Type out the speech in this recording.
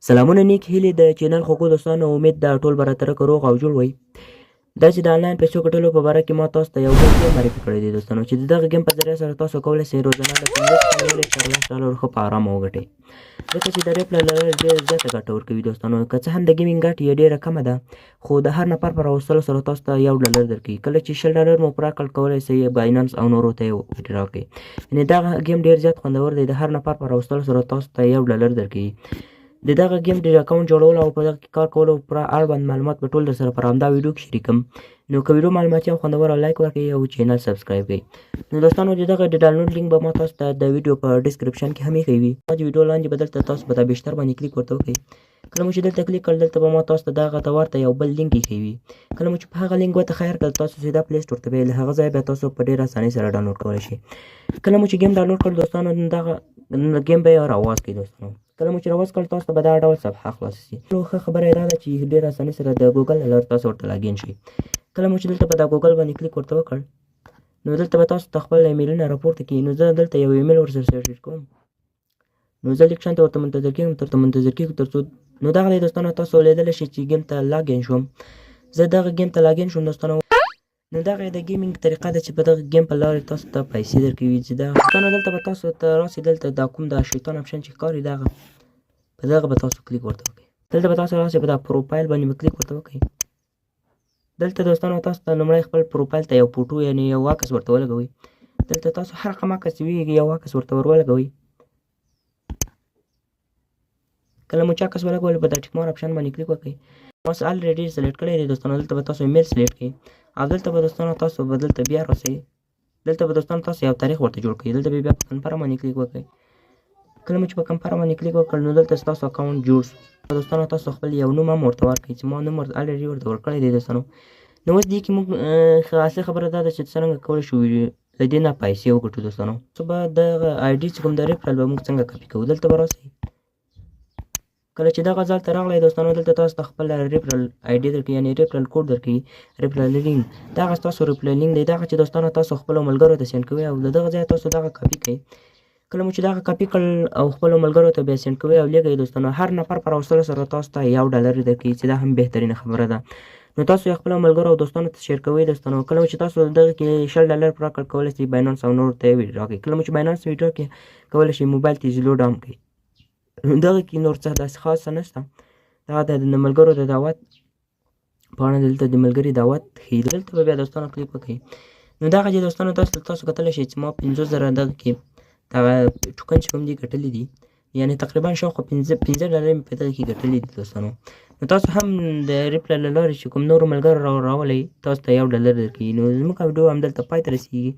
سلامونه نیک هیلې د چینل خوږو دوستانو، امید دا ټول به راته روغ او جوړ وئ. دا چې د انلاین پیسو ګټلو په باره کې ما تاسو ته یو بل ګیم معرفي کړی دی دوستانو، چې د دغه ګیم په ذریعه سره تاسو کولی شئ روزانه له 5 څخه نیولې تر 10 ډالرو ښه په ارامه وګټئ، ځکه چې د referral له لارې ډېره زیاته ګټه ورکوي دوستانو. که څه هم د gaming ګټې یې ډېره کمه ده، خو د هر نفر په راوستلو سره تاسو ته 1 ډالر درکوي. کله چې 20 ډالر مو پوره کړ، کولی شئ بایننس او نورو ته یې withdraw کړئ. یعنې دغه ګیم ډېر زیات خوندور دی. د هر نفر په راوستلو سره تاسو ته 1 ډالر درکوي. د دغه ګیم د اکاونټ جوړولو او په دغه کې کار کولو پوره اړوند معلومات به ټول در سره په همدا ویډیو کې شریکم. نو که ویډیو معلوماتي او خوندوره، لایک ورکړئ او چینل subscribe کړئ. نو دوستانو، د دغه د ډاونلوډ لینک به ما تاسو ته د ویډیو په description کې هم ایښی وي. د ویډیو لاندې به دلته تاسو به دا بیشتر باندې کلیک ورته وکړئ. کله مو چې دلته کلیک کړ، دلته به ما تاسو ته دغه ته ورته یو بل لینک ایښی وي. کله مو چې په هغه لینک ورته خیر کړ، تاسو سیده پلی سټور ته به له هغه ځایه بیا تاسو په ډیره اسانۍ سره ډاونلوډ کولی شئ. کله مو چې ګیم ډاونلوډ کړ دوستانو، دغه ګیم به یې راواز کړئ دوستانو. کله مو چې راواز کړ، تاسو ته به دا ډول صفحه خلاصه شي. نو ښه خبره یې دا ده چې ډېره اسانۍ سره د ګوګل له لارې تاسو ورته login شئ. کله مو چې دلته په دا ګوګل باندې کلیک ورته وکړ، نو دلته به تاسو ته خپل ایمیلونه راپورته کړي. نو زه دلته یو ایمیل ورسره سیټ کوم. نو زه لږ شانته ورته منتظر کېږم، تر منتظر کېږم تر څو. نو دغه دی دوستانو، تاسو لیدلی شئ چې ګیم ته login شوم. زه دغه ګیم ته login شوم دوستانو. نو دغه د gaming طریقه ده چې په دغه ګیم په لارې تاسو ته پیسې درکوي. چې دا دوستانو، دلته به تاسو ته راسي، دلته دا کوم دا شیطان option چې ښکاري، دغه په دغه به تاسو کلیک ورته وکړئ. دلته به تاسو راسي، په دا پروفایل باندې به کلیک ورته وکړئ. دلته دوستانو، تاسو ته لومړی خپل پروفایل ته یو فوټو، یعنی یو عکس ورته ولګوئ. دلته تاسو هر رقم عکس وي، یو عکس ورته ور ولګوئ. کله مو چې عکس ولګول، په دا tick mark option باندې کلیک وکړئ. ما already select کړی دی دوستانو. دلته به تاسو ایمیل select کړئ او دلته به دوستانو تاسو به دلته بیا راسئ. دلته به دوستانو تاسو یو تاریخ ورته جوړ کړئ. دلته به بیا په confirm باندې کلیک وکړئ. کله مو چې په confirm باندې کلیک وکړ، نو دلته ستاسو اکاونټ جوړ شو دوستانو. تاسو خپل یو نوم هم ورته ورکړئ، چې ما نوم ورته already ورته ورکړی دی دوستانو. نو اوس دې کې موږ اصلي خبره دا ده چې څرنګه کولی شو له دې نه پیسې وګټو دوستانو. څه به دغه ID چې کوم د referral به موږ څنګه کاپي کوو؟ دلته به راسئ. کله چې دغه ځای ته راغلی دوستانو، دلته تاسو ته خپل referral ID درکوي، یعنی referral code درکوي، referral link. دغه ستاسو referral link دی، دغه چې دوستانو تاسو خپلو ملګرو ته send کوئ او له دغه ځایه تاسو دغه کاپي کړئ. کله مو چې دغه کاپي کړ او خپلو ملګرو ته بیا send کوئ او لیږئ دوستانو، هر نفر پر راوستلو سره تاسو ته 1 ډالر درکوي، چې دا هم بهترینه خبره ده. نو تاسو یې خپلو ملګرو او دوستانو ته share کوئ دوستانو. کله چې تاسو دغه کې 20 ډالر پوره کړ، کولی شئ بایننس او نورو ته یې withdraw کړئ. کله مو چې بایننس withdraw کړئ، کولی شئ موبایل ته لوډ هم کړئ. دغه کې نور څه داسې خاصه نشته. دا د ملګرو د دعوت په اړه دلته د ملګري دعوت ښیي. دلته به بیا دوستانو کلیک وکړئ. نو دغه چې دوستانو تاسو کتلی شئ چې ما 50,000 دغه کې دغه token چې کوم دي ګټلي دي، یعنی تقریبا شاوخوا 5 5 ډالر مې په دغه کې ګټلي دي دوستانو. نو تاسو هم د referral له لارې چې کوم نورو ملګرو راولئ، تاسو ته 1 ډالر درکوي. نو زموږ ویډیو همدلته پای ته رسیږي.